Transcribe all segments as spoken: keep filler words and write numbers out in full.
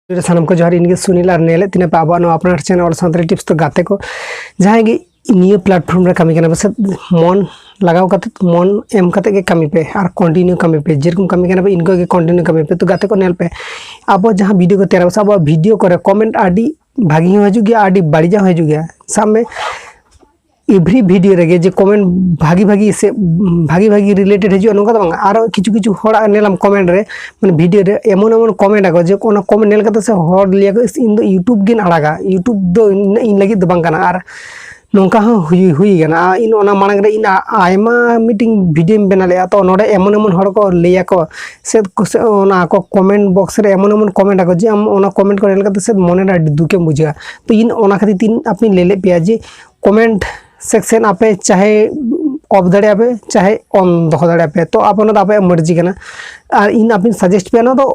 ᱨᱮ ᱥᱟᱱᱟᱢ ᱠᱚ ᱡᱚᱦᱟᱨ, ᱤᱧ ᱜᱮ ᱥᱩᱱᱤᱞ ᱟᱨ ᱧᱮᱞᱮᱫ ᱛᱤᱧᱟᱹ ᱯᱮ ᱟᱵᱚᱣᱟᱜ ᱱᱚᱣᱟ ᱟᱯᱱᱟᱨ ᱪᱮᱱᱮᱞ ᱚᱞ ᱥᱟᱱᱛᱟᱲᱤ ᱴᱤᱯᱥ᱾ ᱛᱚ ᱜᱟᱛᱮ ᱠᱚ, ᱡᱟᱦᱟᱸᱭ ᱜᱮ ᱱᱤᱭᱟᱹ ᱯᱞᱟᱴᱯᱷᱚᱨᱢ ᱨᱮ ᱠᱟᱹᱢᱤ ᱠᱟᱱᱟ ᱯᱮ ᱥᱮ, ᱢᱚᱱ ᱞᱟᱜᱟᱣ ᱠᱟᱛᱮ, ᱢᱚᱱ ᱮᱢ ᱠᱟᱛᱮ ᱜᱮ ᱠᱟᱹᱢᱤ ᱯᱮ ᱟᱨ ᱠᱚᱱᱴᱤᱱᱤᱭᱩ ᱠᱟᱹᱢᱤ ᱯᱮ, ᱡᱮᱨᱚᱠᱚᱢ ᱠᱟᱹᱢᱤ ᱠᱟᱱᱟ ᱯᱮ ᱤᱱᱠᱟᱹ ᱜᱮ ᱠᱚᱱᱴᱤᱱᱤᱭᱩ ᱠᱟᱹᱢᱤ ᱯᱮ᱾ ᱛᱚ ᱜᱟᱛᱮ ᱠᱚ ᱧᱮᱞ ᱯᱮ, ᱟᱵᱚ ᱡᱟᱦᱟᱸ ᱵᱷᱤᱰᱤᱭᱳ ᱠᱚ ᱛᱮᱭᱟᱨᱟ ᱥᱮ, ᱟᱵᱚᱣᱟᱜ ᱵᱷᱤᱰᱤᱭᱳ ᱠᱚᱨᱮ ᱠᱚᱢᱮᱱᱴ ᱟᱹᱰᱤ ᱵᱷᱟᱜᱤ ᱦᱚᱸ ᱦᱤᱡᱩᱜ ᱜᱮᱭᱟ, ᱟᱹᱰᱤ ᱵᱟᱹᱲᱤᱡᱟᱜ ᱦᱚᱸ ᱦᱤᱡᱩᱜ ᱜᱮᱭᱟ᱾ ᱥᱟᱵ ᱢᱮ ᱮᱵᱷᱨᱤ ᱵᱷᱤᱰᱤᱭᱳ ᱨᱮᱜᱮ ᱡᱮ ᱠᱚᱢᱮᱱᱴ ᱵᱷᱟᱜᱤ ᱵᱷᱟᱜᱤ ᱥᱮ ᱵᱷᱟᱜᱤ ᱵᱷᱟᱜᱤ ᱨᱤᱞᱮᱴᱮᱰ ᱦᱤᱡᱩᱜᱼᱟ, ᱱᱚᱝᱠᱟ ᱫᱚ ᱵᱟᱝ᱾ ᱟᱨᱚ ᱠᱤᱪᱷᱩ ᱠᱤᱪᱷᱩ ᱦᱚᱲᱟᱜ ᱧᱮᱞᱟᱢ ᱠᱚᱢᱮᱱᱴ ᱨᱮ, ᱢᱟᱱᱮ ᱵᱷᱤᱰᱤᱭᱳ ᱨᱮ ᱮᱢᱚᱱ ᱮᱢᱚᱱ ᱠᱚᱢᱮᱱᱴ ᱟᱠᱚ ᱡᱮ ᱚᱱᱟ ᱠᱚᱢᱮᱱᱴ ᱧᱮᱞ ᱠᱟᱛᱮ ᱥᱮ ᱦᱚᱲ ᱞᱟᱹᱭ ᱟᱠᱚ, "ᱤᱥ, ᱤᱧ ᱫᱚ ᱭᱩᱴᱩᱵᱽ ᱜᱤᱧ ᱟᱲᱟᱜᱟ, ᱭᱩᱴᱩᱵᱽ ᱫᱚ ᱤᱧ, ᱤᱧ ᱞᱟᱹᱜᱤᱫ ᱫᱚ ᱵᱟᱝ ᱠᱟᱱᱟ᱾" ᱟᱨ ᱱᱚᱝᱠᱟ ᱦᱚᱸ ᱦᱩᱭ, ᱦᱩᱭ ᱠᱟᱱᱟ᱾ ᱟᱨ ᱤᱧ ᱚᱱᱟ ᱢᱟᱲᱟᱝ ᱨᱮ ᱤᱧ ᱟ-, ᱟᱭᱢᱟ ᱢᱤᱫᱴᱤᱝ ᱵᱷᱤᱰᱤᱭᱳᱧ ᱵᱮᱱᱟᱣ ᱞᱮᱫᱼᱟ, ᱛᱚ ᱱᱚᱰᱮ ᱮᱢᱚᱱ ᱮᱢᱚᱱ ᱦᱚᱲ ᱠᱚ ᱞᱟᱹᱭ ᱟᱠᱚ ᱥᱮ ᱠᱚ, ᱥᱮ ᱚᱱᱟ ᱟᱠᱚ ᱠᱚᱢᱮᱱᱴ ᱵᱚᱠᱥ ᱨᱮ ᱮᱢᱚᱱ ᱮᱢᱚᱱ ᱠᱚᱢᱮᱱᱴ ᱟᱠᱚ ᱡᱮ ᱟᱢ ᱚᱱᱟ ᱠᱚᱢᱮᱱᱴ ᱠᱚ ᱧᱮᱞ ᱠᱟᱛᱮ ᱥᱮ ᱢᱚᱱᱮ ᱨᱮ ᱟᱹᱰᱤ ᱫᱩᱠᱮᱢ ᱵᱩᱡᱷᱟᱹᱣᱟ᱾ ᱛᱚ ᱤᱧ ᱚᱱᱟ ᱠᱷᱟᱹᱛᱤᱨ ᱛᱮ ᱤᱧ ᱟᱯᱮᱧ ᱞᱟᱹᱭ ᱞᱮᱫ ᱯᱮᱭᱟ ᱡᱮ ᱠᱚᱢᱮᱱᱴ ᱥᱮᱠᱥᱮᱱ ᱟᱯᱮ ᱪᱟᱦᱮ ᱚᱯᱷ ᱫᱟᱲᱮᱭᱟᱜᱼᱟ ᱯᱮ, ᱪᱟᱦᱮ ᱚᱱ ᱫᱚᱦᱚ ᱫᱟᱲᱮᱭᱟᱜᱼᱟ ᱯᱮ, ᱛᱚ ᱟᱯᱮ ᱚᱱᱟ ᱫᱚ ᱟᱯᱮᱭᱟᱜ ᱢᱟᱹᱨᱡᱤ ᱠᱟᱱᱟ᱾ ᱟᱨ ᱤᱧ ᱟᱯᱮᱧ ᱥᱟᱡᱮᱥᱴ ᱯᱮᱭᱟ ᱚᱱᱟ ᱫᱚ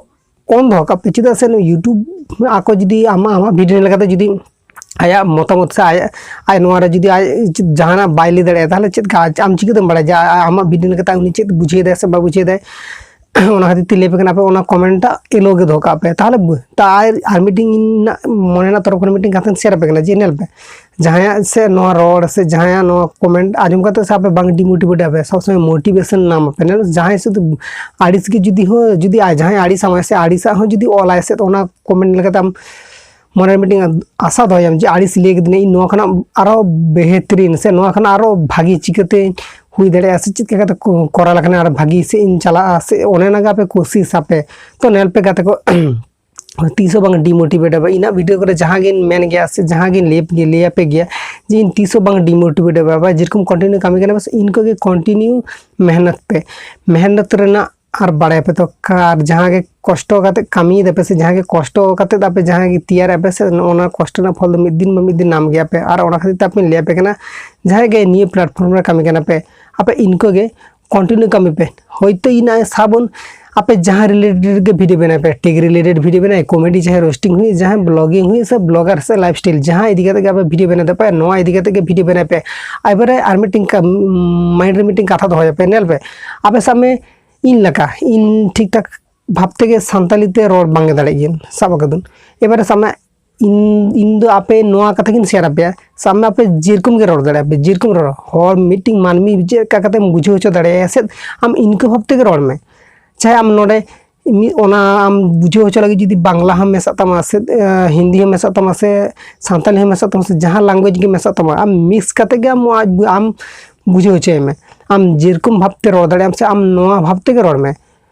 ᱚᱱ ᱫᱚᱦᱚ ᱠᱟᱜ ᱯᱮ, ᱪᱮᱫᱟᱜ ᱥᱮ ᱱᱩᱭ ᱭᱩᱴᱩᱵᱽ ᱟᱠᱚ ᱡᱩᱫᱤ ᱟᱢᱟᱜ, ᱟᱢᱟᱜ ᱵᱷᱤᱰᱤᱭᱳ ᱞᱮᱠᱟᱛᱮ ᱡᱩᱫᱤ ᱟᱭᱟᱜ ᱢᱚᱛᱟᱢᱚᱛ ᱥᱮ ᱟᱭᱟᱜ, ᱟᱡ ᱱᱚᱣᱟ ᱨᱮ ᱡᱩᱫᱤ ᱟᱡ ᱡᱟᱦᱟᱱᱟᱜ ᱵᱟᱭ ᱞᱟᱹᱭ ᱫᱟᱲᱮᱭᱟᱜᱼᱟ, ᱛᱟᱦᱚᱞᱮ ᱪᱮᱫ ᱠᱟ ᱟᱢ ᱪᱤᱠᱟᱹᱛᱮᱢ ᱵᱟᱲᱟᱭᱟ ᱡᱮ ᱟ-, ᱟᱢᱟᱜ ᱵᱷᱤᱰᱤᱭᱳ ᱞᱮᱠᱟᱛᱮ ᱩᱱᱤ ᱪᱮᱫ ᱵᱩᱡᱷᱟᱹᱣ ᱮᱫᱟᱭ ᱥᱮ ᱵᱟᱭ ᱵᱩᱡᱷᱟᱹᱣ ᱮᱫᱟᱭ? ᱚᱱᱟ ᱠᱷᱟᱹᱛᱤᱨ ᱛᱮ ᱞᱟᱹᱭ ᱟᱯᱮ ᱠᱟᱱᱟ, ᱟᱯᱮ ᱚᱱᱟ ᱠᱚᱢᱮᱱᱴ ᱴᱟᱜ ᱮᱞᱳ ᱜᱮ ᱫᱚᱦᱚ ᱠᱟᱜ ᱯᱮ᱾ ᱛᱟᱦᱚᱞᱮ ᱵ-, ᱛᱟ ᱟᱨ, ᱟᱨ ᱢᱤᱫᱴᱤᱝ ᱤᱧ ᱱᱟᱜ ᱢᱚᱱᱮ ᱨᱮᱱᱟᱜ ᱛᱚᱨᱚᱯ ᱠᱷᱚᱱ ᱢᱤᱫᱴᱤᱝ ᱠᱟᱛᱷᱟᱧ ᱥᱮᱭᱟᱨ ᱟᱯᱮ ᱠᱟᱱᱟ ᱡᱮ ᱧᱮᱞ ᱯᱮ, ᱡᱟᱦᱟᱸᱭᱟᱜ ᱥᱮ ᱱᱚᱣᱟ ᱨᱚᱲ ᱥᱮ ᱡᱟᱦᱟᱸᱭᱟᱜ ᱱᱚᱣᱟ ᱠᱚᱢᱮᱱᱴ ᱟᱸᱡᱚᱢ ᱠᱟᱛᱮ ᱥᱮ ᱟᱯᱮ ᱵᱟᱝ ᱰᱤᱢᱳᱴᱤᱵᱷᱮᱴ ᱟᱯᱮ, ᱥᱚᱵ ᱥᱚᱢᱚᱭ ᱢᱳᱴᱤᱵᱷᱮᱥᱚᱱ ᱧᱟᱢ ᱟᱯᱮ᱾ ᱧᱮᱞ ᱡᱟᱦᱟᱸᱭ ᱥᱩᱫᱷᱩ ᱟᱹᱲᱤᱥ ᱜᱮ ᱡᱩᱫᱤ ᱦᱚᱸ, ᱡᱩᱫᱤ ᱟᱡ ᱡᱟᱦᱟᱸᱭ ᱟᱹᱲᱤᱥ ᱟᱢᱟᱭ ᱥᱮ ᱟᱹᱲᱤᱥᱟᱜ ᱦᱚᱸ ᱡᱩᱫᱤ ᱚᱞᱟᱭ ᱥᱮ ᱚᱱᱟ ᱠᱚᱢᱮᱱᱴ ᱞᱮᱠᱟᱛᱮ ᱟᱢ ᱢᱚᱱᱮ ᱨᱮ ᱢᱤᱫᱴᱤᱝ ᱟᱥᱟ ᱫᱚᱦᱚᱭᱟᱢ ᱡᱮ ᱟᱹᱲᱤᱥ ᱞᱟᱹᱭ ᱠᱟᱹᱫᱤᱧᱟ, ᱤᱧ ᱱᱚᱣᱟ ᱠᱷᱚᱱᱟᱜ ᱟᱨᱚ ᱵᱮᱦᱛᱨᱤᱱ ᱥᱮ ᱱᱚᱣᱟ ᱠᱷᱚᱱᱟᱜ ᱟᱨᱚ ᱵᱷᱟᱜᱤ ᱪᱤᱠᱟᱹᱛᱮ ᱦᱩᱭ ᱫᱟᱲᱮᱭᱟᱜᱼᱟ ᱥᱮ ᱪᱮᱫ ᱞᱮᱠᱟᱛᱮ ᱠᱚ-, ᱠᱚᱨᱟᱣ ᱞᱮᱠᱷᱟᱱ ᱟᱨ ᱵᱷᱟᱜᱤ ᱥᱮᱫ ᱤᱧ ᱪᱟᱞᱟᱜᱼᱟ ᱥᱮ ᱚᱱᱮ ᱚᱱᱟ ᱜᱮ ᱟᱯᱮ ᱠᱳᱥᱤᱥ ᱟᱯᱮ᱾ ᱛᱚ ᱧᱮᱞ ᱯᱮ ᱜᱟᱛᱮ ᱠᱚ, ᱛᱤᱥ ᱦᱚᱸ ᱵᱟᱝ ᱰᱤᱢᱳᱴᱤᱵᱷᱮᱴ ᱟᱯᱮ᱾ ᱤᱧᱟᱹᱜ ᱵᱷᱤᱰᱤᱭᱳ ᱠᱚᱨᱮ ᱡᱟᱦᱟᱸ ᱜᱤᱧ ᱢᱮᱱ ᱜᱮᱭᱟ ᱥᱮ ᱡᱟᱦᱟᱸ ᱜᱤᱧ ᱞᱟᱹᱭ, ᱞᱟᱹᱭ ᱟᱯᱮ ᱜᱮᱭᱟ ᱡᱮ ᱤᱧ ᱛᱤᱥ ᱦᱚᱸ ᱵᱟᱝ ᱰᱤᱢᱳᱴᱤᱵᱷᱮᱴ ᱟᱯᱮ᱾ ᱟᱯᱮ ᱡᱮᱨᱚᱠᱚᱢ ᱠᱚᱱᱴᱤᱱᱤᱭᱩ ᱠᱟᱹᱢᱤ ᱠᱟᱱᱟ ᱯᱮ ᱥᱮ ᱤᱱᱠᱟᱹ ᱜᱮ ᱠᱚᱱᱴᱤᱱᱤᱭᱩ ᱢᱮᱦᱱᱚᱛ ᱯᱮ᱾ ᱢᱮᱦᱱᱚᱛ ᱨᱮᱱᱟᱜ ᱟᱨ ᱵᱟᱲᱟᱭ ᱯᱮ ᱛᱚ, ᱟᱨ ᱡᱟᱦᱟᱸ ᱜᱮ ᱠᱚᱥᱴᱚ ᱠᱟᱛᱮ ᱠᱟᱹᱢᱤᱭ ᱫᱟᱯᱮ ᱥᱮ ᱡᱟᱦᱟᱸ ᱜᱮ ᱠᱚᱥᱴᱚ ᱠᱟᱛᱮ ᱟᱯᱮ ᱡᱟᱦᱟᱸ ᱜᱮ ᱛᱮᱭᱟᱨ ᱟᱯᱮ ᱥᱮ, ᱚᱱᱟ ᱠᱚᱥᱴᱚ ᱨᱮᱱᱟᱜ ᱯᱷᱚᱞ ᱫᱚ ᱢᱤᱫ ᱫᱤᱱ ᱵᱟ ᱢᱤᱫ ᱫᱤᱱ ᱧᱟᱢ ᱜᱮᱭᱟ ᱯᱮ᱾ ᱟᱨ ᱚᱱᱟ ᱠᱷᱟᱹᱛᱤᱨ ᱛᱮ ᱟᱯᱮᱧ ᱞᱟᱹᱭ ᱟᱯᱮ ᱠᱟᱱᱟ, ᱡᱟᱦᱟᱸᱭ ᱜᱮ ᱱᱤᱭᱟᱹ ᱯᱞᱟᱴᱯᱷᱚᱨᱢ ᱨᱮ ᱠᱟᱹᱢᱤ ᱠᱟᱱᱟ ᱯᱮ, ᱟᱯᱮ ᱤᱱᱠᱟᱹ ᱜᱮ ᱠᱚᱱᱴᱤᱱᱤᱭᱩ ᱠᱟᱹᱢᱤ ᱯᱮ᱾ ᱦᱳᱭᱛᱳ ᱤᱧ ᱥᱟᱵᱚᱱ ᱟᱯᱮ ᱡᱟᱦᱟᱸ ᱨᱤᱞᱮᱴᱮᱰ ᱜᱮ ᱵᱷᱤᱰᱤᱭᱳ ᱵᱮᱱᱟᱣ ᱯᱮ, ᱴᱮᱠ ᱨᱤᱞᱮᱴᱮᱰ ᱵᱷᱤᱰᱤᱭᱳ ᱵᱮᱱᱟᱣ, ᱠᱚᱢᱮᱰᱤ ᱪᱟᱦᱮ ᱨᱳᱥᱴᱤᱝ ᱦᱩᱭ, ᱡᱟᱦᱟᱸ ᱵᱞᱚᱜᱤᱝ ᱦᱩᱭ ᱥᱮ ᱵᱞᱚᱜᱟᱨ ᱥᱮ ᱞᱟᱭᱤᱯᱷ ᱥᱴᱟᱭᱤᱞ, ᱡᱟᱦᱟᱸ ᱤᱫᱤ ᱠᱟᱛᱮ ᱜᱮ ᱟᱯᱮ ᱵᱷᱤᱰᱤᱭᱳ ᱵᱮᱱᱟᱣ ᱛᱟᱯᱮ, ᱱᱚᱣᱟ ᱤᱫᱤ ᱠᱟᱛᱮ ᱜᱮ ᱵᱷᱤᱰᱤᱭᱳ ᱵᱮᱱᱟᱣ ᱯᱮ᱾ ᱮᱵᱟᱨᱮ ᱟᱨ ᱢᱤᱫᱴᱤᱝ ᱠᱟ-, ᱢᱟᱭᱤᱱᱰ ᱨᱮ ᱢᱤᱫᱴᱤᱝ ᱠᱟᱛᱷᱟ ᱫᱚᱦᱚᱭ ᱯᱮ, ᱧᱮᱞ ᱯᱮ, ᱟᱯᱮ ᱥᱟᱵ ᱢᱮ ᱤᱧ ᱞᱮᱠᱟ, ᱤᱧ ᱴᱷᱤᱠ ᱴᱷᱟᱠ ᱵᱷᱟᱵᱽ ᱛᱮᱜᱮ ᱥᱟᱱᱛᱟᱞᱤ ᱛᱮ ᱨᱚᱲ ᱵᱟᱝ ᱜᱮ ᱫᱟᱲᱮᱭᱟᱜ ᱜᱮᱭᱟ, ᱥᱟᱵ ᱟᱠᱟᱫᱟᱹᱧ᱾ ᱮᱵᱟᱨᱮ ᱥᱟᱵ ᱢᱮ, ᱤᱧ ᱤᱧ ᱫᱚ ᱟᱯᱮ ᱱᱚᱣᱟ ᱠᱟᱛᱷᱟ ᱜᱤᱧ ᱥᱮᱭᱟᱨ ᱟᱯᱮᱭᱟ, ᱥᱟᱵ ᱢᱮ ᱟᱯᱮ ᱡᱮᱨᱚᱠᱚᱢ ᱜᱮ ᱨᱚᱲ ᱫᱟᱲᱮᱭᱟᱜᱼᱟ ᱯᱮ, ᱡᱮᱨᱚᱠᱚᱢ ᱨᱚᱲ, ᱦᱚᱲ ᱢᱤᱫᱴᱤᱡ ᱢᱟᱹᱱᱢᱤ ᱪᱮᱫ ᱞᱮᱠᱟ ᱠᱟᱛᱮᱢ ᱵᱩᱡᱷᱟᱹᱣ ᱦᱚᱪᱚ ᱫᱟᱲᱮᱭᱟᱭᱟ ᱥᱮ, ᱟᱢ ᱤᱱᱠᱟᱹ ᱵᱷᱟᱵᱽ ᱛᱮᱜᱮ ᱨᱚᱲ ᱢᱮ᱾ ᱪᱟᱦᱮ ᱟᱢ ᱱᱚᱰᱮ ᱢᱤᱫ ᱚᱱᱟ ᱟᱢ ᱵᱩᱡᱷᱟᱹᱣ ᱦᱚᱪᱚ ᱞᱟᱹᱜᱤᱫ ᱡᱩᱫᱤ ᱵᱟᱝᱞᱟ ᱦᱚᱸ ᱢᱮᱥᱟᱜ ᱛᱟᱢᱟ ᱥᱮ, ᱮ, ᱦᱤᱱᱫᱤ ᱦᱚᱸ ᱢᱮᱥᱟᱜ ᱛᱟᱢᱟ ᱥᱮ, ᱥᱟᱱᱛᱟᱞᱤ ᱦᱚᱸ ᱢᱮᱥᱟᱜ ᱛᱟᱢᱟ ᱥᱮ, ᱡᱟᱦᱟᱸ language ᱜᱮ ᱢᱮᱥᱟᱜ ᱛᱟᱢᱟ, ᱟᱢ mix ᱠᱟᱛᱮ ᱜᱮ ᱟᱢ ᱟᱡ-, ᱟᱢ ᱵᱩᱡᱷᱟᱹᱣ ᱦᱚᱪᱚᱭᱮ ᱢᱮ᱾ ᱟᱢ ᱡᱮᱨᱚᱠᱚᱢ ᱵᱷᱟᱵᱽ ᱛᱮ ᱨᱚᱲ ᱫᱟᱲᱮᱭᱟᱜ ᱟᱢ ᱥᱮ, ᱟᱢ ᱱᱚᱣᱟ ᱵᱷᱟᱵᱽ ᱛᱮᱜᱮ ᱨᱚᱲ ᱢᱮ᱾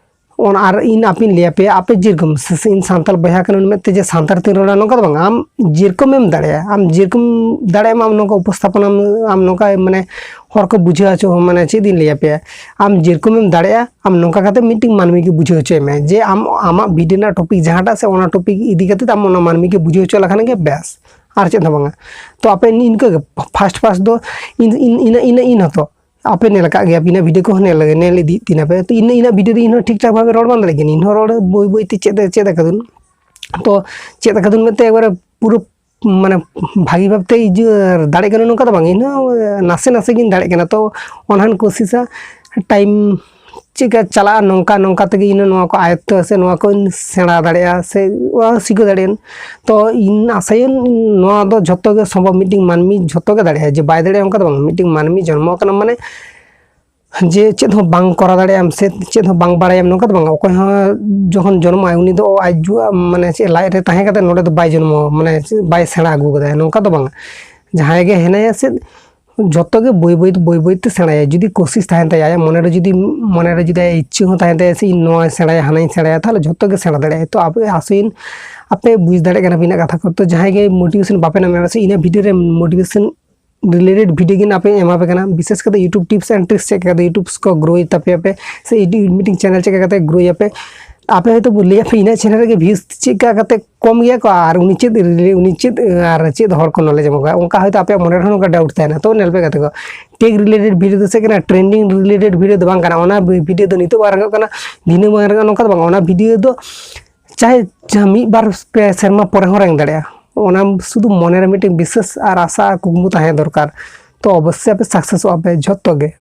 ᱚᱱᱟ ᱟᱨ ᱤᱧ ᱟᱯᱮᱧ ᱞᱟᱹᱭ ᱟᱯᱮᱭᱟ, ᱟᱯᱮ ᱡᱮᱨᱚᱠᱚᱢ ᱥᱮ, ᱥᱮ ᱤᱧ ᱥᱟᱱᱛᱟᱲ ᱵᱚᱭᱦᱟ ᱠᱟᱱᱟ ᱢᱮᱱᱛᱮ ᱡᱮ ᱥᱟᱱᱛᱟᱲ ᱛᱮᱧ ᱨᱚᱲᱟ, ᱱᱚᱝᱠᱟ ᱫᱚ ᱵᱟᱝ᱾ ᱟᱢ ᱡᱮᱨᱚᱠᱚᱢ ᱮᱢ ᱫᱟᱲᱮᱭᱟᱜᱼᱟ, ᱟᱢ ᱡᱮᱨᱚᱠᱚᱢ ᱫᱟᱲᱮᱭᱟᱜ ᱢᱟ, ᱟᱢ ᱱᱚᱝᱠᱟ ᱩᱯᱚᱥᱛᱷᱟᱯᱚᱱᱟᱢ, ᱟᱢ ᱱᱚᱝᱠᱟ ᱢᱟᱱᱮ ᱦᱚᱲ ᱠᱚ ᱵᱩᱡᱷᱟᱹᱣ ᱦᱚᱪᱚ, ᱢᱟᱱᱮ ᱪᱮᱫ ᱤᱧ ᱞᱟᱹᱭ ᱟᱯᱮᱭᱟ, ᱟᱢ ᱡᱮᱨᱚᱠᱚᱢ ᱮᱢ ᱫᱟᱲᱮᱭᱟᱜᱼᱟ, ᱟᱢ ᱱᱚᱝᱠᱟ ᱠᱟᱛᱮ ᱢᱤᱫᱴᱤᱡ ᱢᱟᱹᱱᱢᱤ ᱜᱮ ᱵᱩᱡᱷᱟᱹᱣ ᱦᱚᱪᱚᱭ ᱢᱮ ᱡᱮ ᱟᱢ ᱟᱢᱟᱜ video ᱨᱮᱱᱟᱜ topic ᱡᱟᱦᱟᱸᱴᱟᱜ ᱥᱮ, ᱚᱱᱟ topic ᱤᱫᱤ ᱠᱟᱛᱮ ᱟᱢ ᱚᱱᱟ ᱢᱟᱹᱱᱢᱤ ᱜᱮ ᱵᱩᱡᱷᱟᱹᱣ ᱦᱚᱪᱚ ᱞᱮᱠᱷᱟᱱ ᱜᱮ ᱵᱮᱥ, ᱟᱨ ᱪᱮᱫ ᱦᱚᱸ ᱵᱟᱝᱟ᱾ ᱛᱚ ᱟᱯᱮ ᱤᱱᱠᱟᱹ ᱜᱮ first first ᱫᱚ ᱤᱧ, ᱤᱧ, ᱤᱱᱟᱹ, ᱤᱱᱟᱹ, ᱤᱧ ᱦᱚᱸᱛᱚ ᱟᱯᱮ ᱧᱮᱞ ᱟᱠᱟᱫ ᱜᱮᱭᱟ, ᱤᱧᱟᱹᱜ video ᱠᱚᱦᱚᱸ ᱧᱮᱞ, ᱧᱮᱞ ᱤᱫᱤᱭᱮᱫ ᱛᱤᱧᱟ ᱯᱮ᱾ ᱛᱚ ᱤᱧ, ᱤᱧᱟᱹᱜ video ᱫᱚ ᱤᱧ ᱦᱚᱸ ᱴᱷᱤᱠ ᱴᱷᱟᱠ ᱵᱷᱟᱵᱮ ᱨᱚᱲ ᱵᱟᱝ ᱫᱟᱲᱮᱭᱟᱜ ᱜᱮᱭᱟ, ᱤᱧ ᱦᱚᱸ ᱨᱚᱲ ᱵᱟᱹᱭ ᱵᱟᱹᱭ ᱛᱮ ᱪᱮᱫ, ᱪᱮᱫ ᱟᱠᱟᱫᱟᱹᱧ᱾ ᱛᱚ ᱪᱮᱫ ᱟᱠᱟᱫᱟᱹᱧ ᱢᱮᱱᱛᱮ ᱮᱠᱵᱟᱨᱮ ᱯᱩᱨᱟᱹ ᱢᱟᱱᱮ ᱵᱷᱟᱹᱜᱤ ᱵᱷᱟᱵᱽ ᱛᱮ ᱤᱭᱟᱹ ᱫᱟᱲᱮᱭᱟᱜ ᱠᱟᱱᱟ ᱱᱚᱝᱠᱟ ᱫᱚ ᱵᱟᱝ, ᱤᱧ ᱦᱚᱸ ᱱᱟᱥᱮ ᱱᱟᱥᱮ ᱜᱤᱧ ᱫᱟᱲᱮᱭᱟᱜ ᱠᱟᱱᱟ᱾ ᱛᱚ ᱚᱱᱟᱧ ᱠᱳᱥᱤᱥᱟ, time ᱪᱮᱫᱠᱟ ᱪᱟᱞᱟᱜᱼᱟ, ᱱᱚᱝᱠᱟ ᱱᱚᱝᱠᱟ ᱛᱮᱜᱮ ᱤᱧ ᱦᱚᱸ ᱱᱚᱣᱟ ᱠᱚ ᱟᱭᱚᱛᱛᱚ ᱥᱮ ᱱᱚᱣᱟ ᱠᱚᱧ ᱥᱮᱬᱟ ᱫᱟᱲᱮᱭᱟᱜᱼᱟ ᱥᱮ ᱥᱤᱠᱷᱟᱹᱣ ᱫᱟᱲᱮᱭᱟᱜᱼᱟ᱾ ᱛᱚ ᱤᱧ ᱟᱥᱟᱭᱟᱹᱧ ᱱᱚᱣᱟ ᱫᱚ ᱡᱷᱚᱛᱚ ᱜᱮ ᱥᱚᱢᱵᱷᱚᱵ, ᱢᱤᱫᱴᱤᱡ ᱢᱟᱹᱱᱢᱤ ᱡᱷᱚᱛᱚ ᱜᱮ ᱫᱟᱲᱮᱭᱟᱜᱼᱟ, ᱡᱮ ᱵᱟᱭ ᱫᱟᱲᱮᱭᱟᱜᱼᱟ ᱚᱱᱠᱟ ᱫᱚ ᱵᱟᱝ᱾ ᱢᱤᱫᱴᱤᱡ ᱢᱟᱹᱱᱢᱤ ᱡᱚᱱᱢᱚ ᱟᱠᱟᱱᱟ ᱢᱟᱱᱮ ᱡᱮ ᱪᱮᱫ ᱦᱚᱸ ᱵᱟᱝ ᱠᱚᱨᱟᱣ ᱫᱟᱲᱮᱭᱟᱜᱼᱟᱢ ᱥᱮ ᱪᱮᱫ ᱦᱚᱸ ᱵᱟᱝ ᱵᱟᱲᱟᱭᱟᱢ ᱱᱚᱝᱠᱟ ᱫᱚ ᱵᱟᱝ᱾ ᱚᱠᱚᱭ ᱦᱚᱸ ᱡᱚᱠᱷᱚᱱ ᱡᱚᱱᱢᱚᱜᱼᱟᱭ ᱩᱱᱤ ᱫᱚ ᱟᱡ ᱡᱩᱣᱟᱹ ᱢᱟᱱᱮ ᱪᱮᱫ ᱞᱟᱡ ᱨᱮ ᱛᱟᱦᱮᱸ ᱠᱟᱛᱮ ᱱᱚᱰᱮ ᱫᱚ ᱵᱟᱭ ᱡᱚᱱᱢᱚ, ᱢᱟᱱᱮ ᱪᱮᱫ ᱵᱟᱭ ᱥᱮᱬᱟ ᱟᱹᱜᱩ ᱠᱟᱫᱟᱭ ᱱᱚᱝᱠᱟ ᱫᱚ ᱵᱟᱝ᱾ ᱡᱟᱦᱟᱸᱭ ᱜᱮ ᱦᱮᱱᱟᱭᱟ ᱥᱮ ᱡᱷᱚᱛᱚ ᱜᱮ ᱵᱟᱹᱭ ᱵᱟᱹᱭ, ᱵᱟᱹᱭ ᱵᱟᱹᱭ ᱛᱮ ᱥᱮᱬᱟᱭᱟ᱾ ᱡᱩᱫᱤ ᱠᱳᱥᱤᱥ ᱛᱟᱦᱮᱱ ᱛᱟᱭᱟ, ᱟᱭᱟᱜ ᱢᱚᱱᱮ ᱨᱮ ᱡᱩᱫᱤ, ᱢᱚᱱᱮ ᱨᱮ ᱡᱩᱫᱤ ᱟᱭᱟᱜ ᱤᱪᱪᱷᱟᱹ ᱦᱚᱸ ᱛᱟᱦᱮᱱ ᱛᱟᱭᱟ ᱥᱮ ᱤᱧ ᱱᱚᱣᱟᱧ ᱥᱮᱬᱟᱭᱟ, ᱦᱟᱱᱟᱧ ᱥᱮᱬᱟᱭᱟ, ᱛᱟᱦᱚᱞᱮ ᱡᱷᱚᱛᱚ ᱜᱮ ᱥᱮᱬᱟ ᱫᱟᱲᱮᱭᱟᱜᱼᱟᱭ᱾ ᱛᱚ ᱟᱯᱮ ᱟᱥᱚᱭᱟᱹᱧ ᱟᱯᱮ ᱵᱩᱡᱽ ᱫᱟᱲᱮᱭᱟᱜ ᱠᱟᱱᱟ ᱯᱮ ᱤᱧᱟᱹᱜ ᱠᱟᱛᱷᱟ ᱠᱚ᱾ ᱛᱚ ᱡᱟᱦᱟᱸᱭ ᱜᱮ motivation ᱵᱟᱯᱮ ᱧᱟᱢᱮᱫᱟ ᱥᱮ ᱤᱧᱟᱹᱜ video ᱨᱮ motivation related video ᱜᱮ ᱟᱯᱮ ᱮᱢᱟ ᱯᱮ ᱠᱟᱱᱟ, ᱵᱤᱥᱮᱥ ᱠᱟᱛᱮ YouTube tips and tricks, ᱪᱮᱫ ᱞᱮᱠᱟᱛᱮ YouTube ᱠᱚ grow ᱛᱟᱯᱮᱭᱟ ᱯᱮ ᱥᱮ ᱤᱰᱤ-, ᱢᱤᱫᱴᱤᱡ channel ᱪᱮᱫ ᱞᱮᱠᱟᱛᱮ grow ᱟᱯᱮ᱾ ᱟᱯᱮ ᱦᱚᱭᱛᱳ ᱵᱚ ᱞᱟᱹᱭᱟ ᱯᱮ ᱤᱧᱟᱹᱜ channel ᱨᱮᱜᱮ views ᱪᱮᱫ ᱞᱮᱠᱟ ᱠᱟᱛᱮ ᱠᱚᱢ ᱜᱮᱭᱟ ᱠᱚ ᱟᱨ ᱩᱱᱤ ᱪᱮᱫ ᱨᱤᱞᱮ-, ᱩᱱᱤ ᱪᱮᱫ ᱟᱨ ᱪᱮᱫ ᱦᱚᱲ ᱠᱚ knowledge ᱮᱢᱟ ᱠᱚᱣᱟ, ᱚᱱᱠᱟ ᱦᱚᱭᱛᱳ ᱟᱯᱮᱭᱟᱜ ᱢᱚᱱᱮ ᱨᱮᱦᱚᱸ ᱱᱚᱝᱠᱟ doubt ᱛᱟᱦᱮᱱᱟ᱾ ᱛᱚ ᱧᱮᱞ ᱯᱮ ᱜᱟᱛᱮ ᱠᱚ, tech related video ᱫᱚ ᱪᱮᱫ ᱠᱟᱱᱟ, trending related video ᱫᱚ ᱵᱟᱝ ᱠᱟᱱᱟ᱾ ᱚᱱᱟ video ᱫᱚ ᱱᱤᱛᱚᱜ ᱵᱟᱝ ᱨᱟᱠᱟᱵ ᱠᱟᱱᱟ, ᱫᱷᱤᱱᱟᱹᱝ ᱵᱟᱝ ᱨᱟᱠᱟᱵ, ᱱᱚᱝᱠᱟ ᱫᱚ ᱵᱟᱝ᱾ ᱚᱱᱟ video ᱫᱚ ᱪᱟᱦᱮ ᱡᱟᱦᱟᱸ ᱢᱤᱫ ᱵᱟᱨ ᱯᱮ ᱥᱮᱨᱢᱟ ᱯᱚᱨᱮ ᱦᱚᱸ ᱨᱟᱱ ᱫᱟᱲᱮᱭᱟᱜᱼᱟ᱾ ᱚᱱᱟ ᱥᱩᱫᱷᱩ ᱢᱚᱱᱮᱨᱮ ᱢᱤᱫᱴᱮᱱ ᱵᱤᱥᱥᱟᱥ ᱟᱨ ᱟᱥᱟ ᱟᱨ ᱠᱩᱠᱢᱩ ᱛᱟᱦᱮᱸ ᱫᱚᱨᱠᱟᱨ᱾ ᱛᱚ ᱚᱵᱚᱥᱥᱳᱭ ᱟᱯᱮ ᱥᱟᱠᱥᱮᱥᱚᱜᱼᱟ ᱯᱮ ᱡᱷᱚᱛᱚ ᱜᱮ᱾